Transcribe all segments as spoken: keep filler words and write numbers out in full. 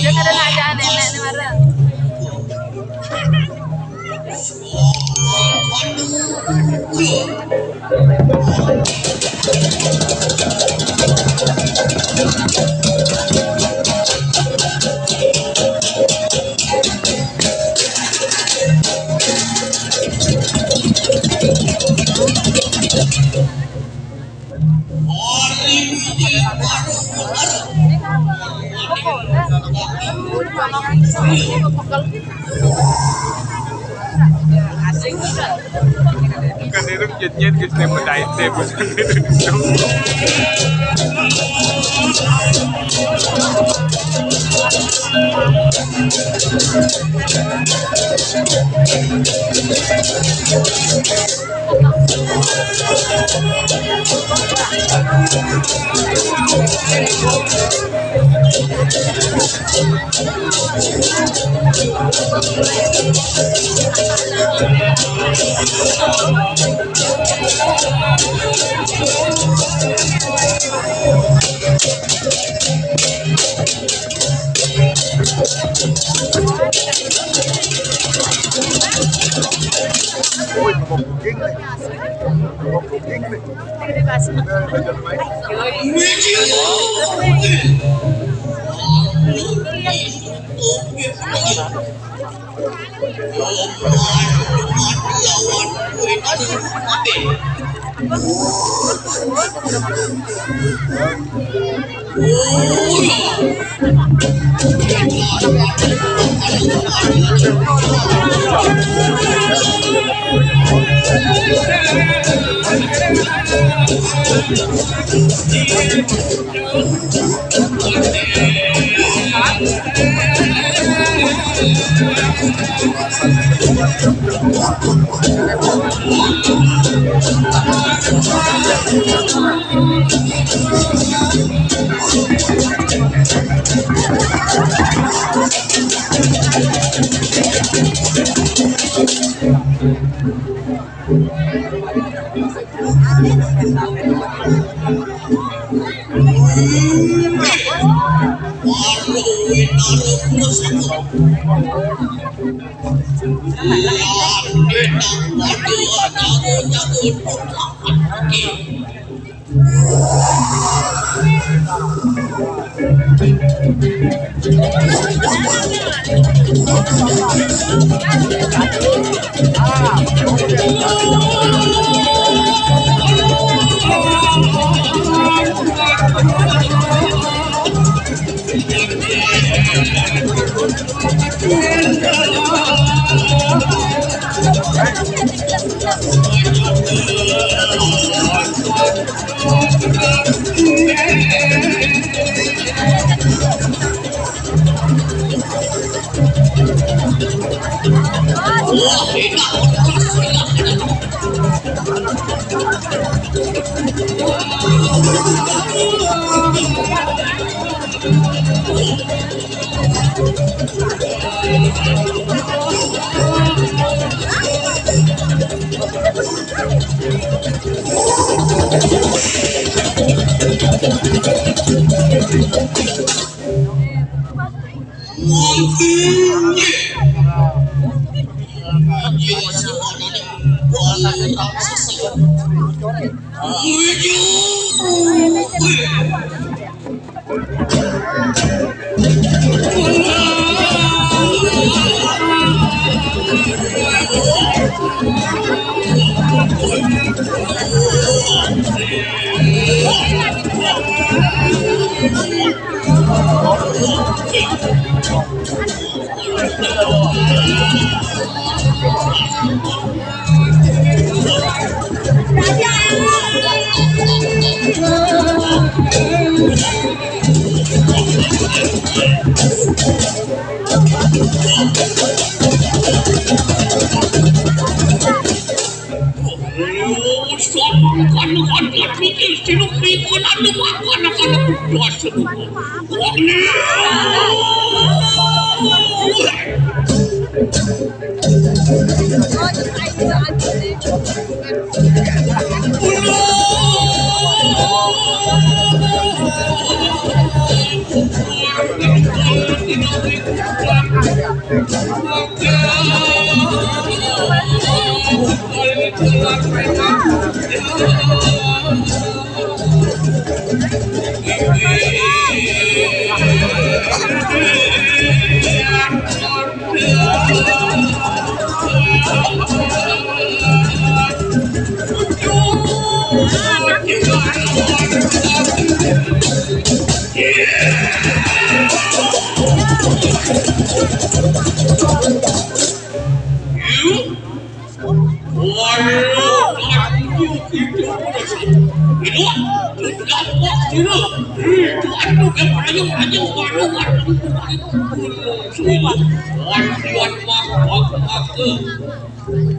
Dia kadang ada nenek ni marah. Bukan itu jadinya di sini medai teh, bukan itu. Woi, mau booking nih. Mau booking nih.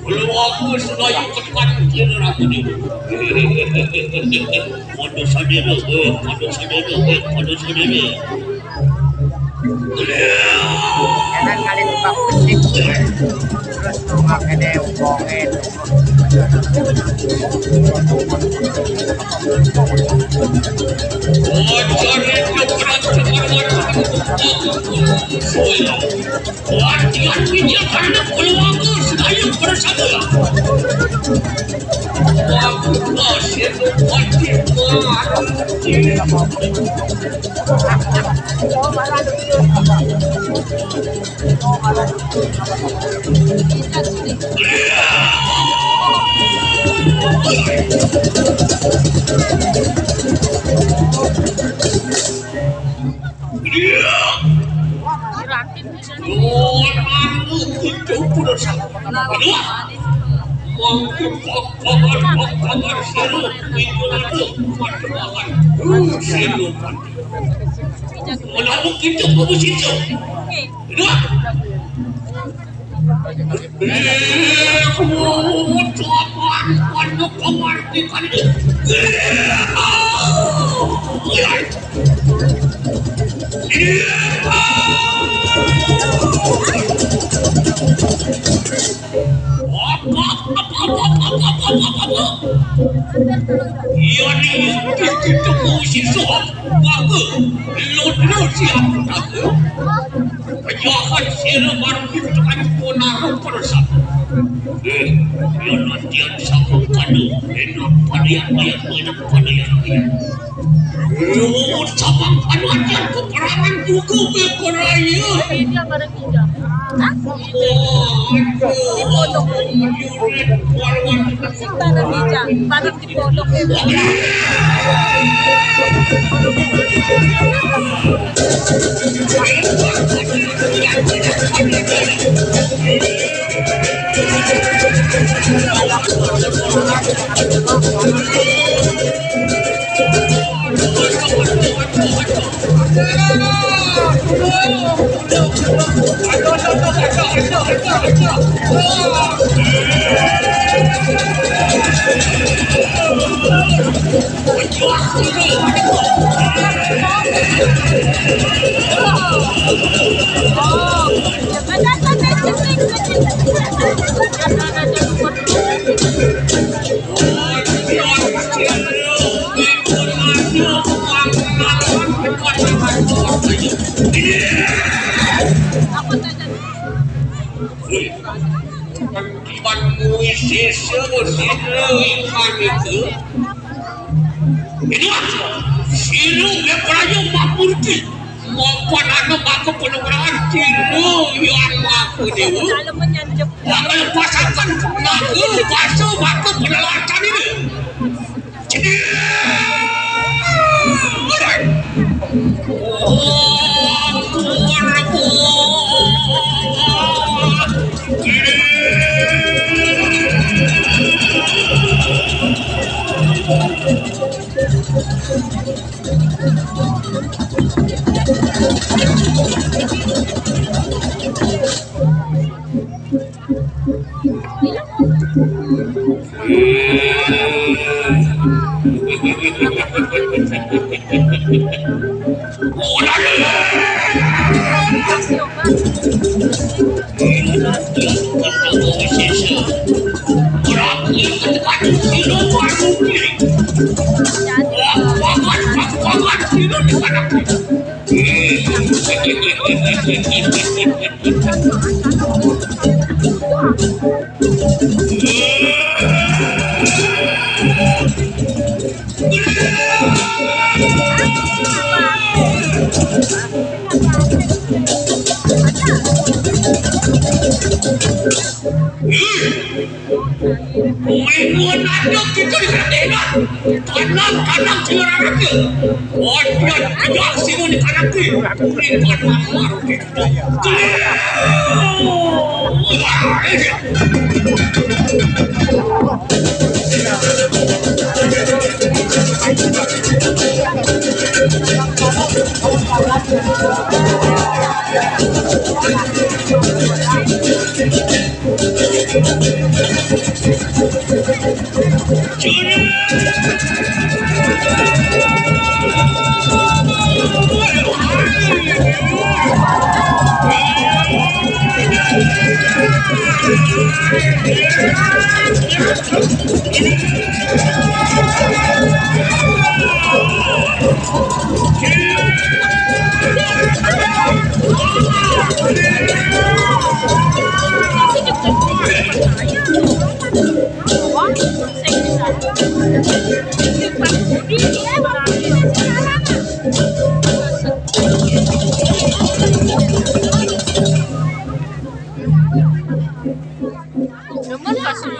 Kalau aku sudah ikut kan kira aku ni. Pada sadar, eh, pada sadar, eh, pada sadar. Jangan kali tukang petik. Terus tongak gede, ubongin. Bocor itu berat, berat, berat. Latihan bijak karena keluarga sedaya bersama. Aku masih mati. Menabung kita bagus itu. Dua. Eh, kamu coba, kamu coba, kamu Iya nih, kita mau siswa. Bagus. Lodro siap. Pejahat sira margi tekan punaro persatu. Eh, yo nantian sama kanu. Enak parian, parian, parian, parian. Duh, sama kanu aja peperangan buku ke Korea. Ini dia pada pinjam. Hah? Di pondok. Barang pinjam. Barang di pondok. Iban muisisa sira iman itu. Inilah sira meprayu mapurti. Mapan anu maka penugrahan sira yang maka dewa. Maka lepasakan maka lepasu maka penelatan ini. Mingguan aja kita di sana. Tenang, tenang, sila raja. Wajar, ya, sini di kanan kiri. Ini bukan mamar. Demen kasih.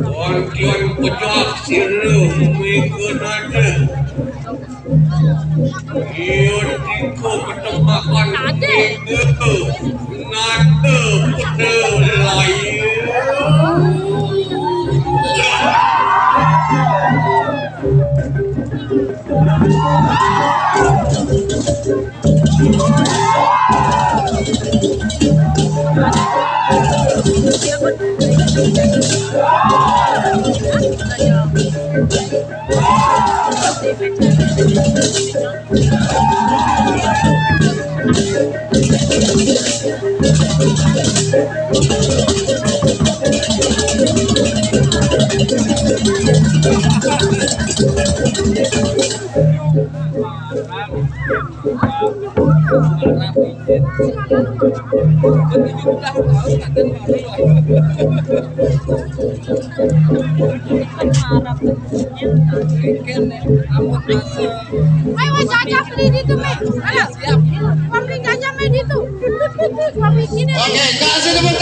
Kondian pejah sira mega nada. Iya tika ketembakan mega nada peda layu. Ayo, wes, jajah beli di itu, Mei. Ayo. Siap. Kopi jajah, Mei, di itu. Kopi gini. Oke, kasih tepuk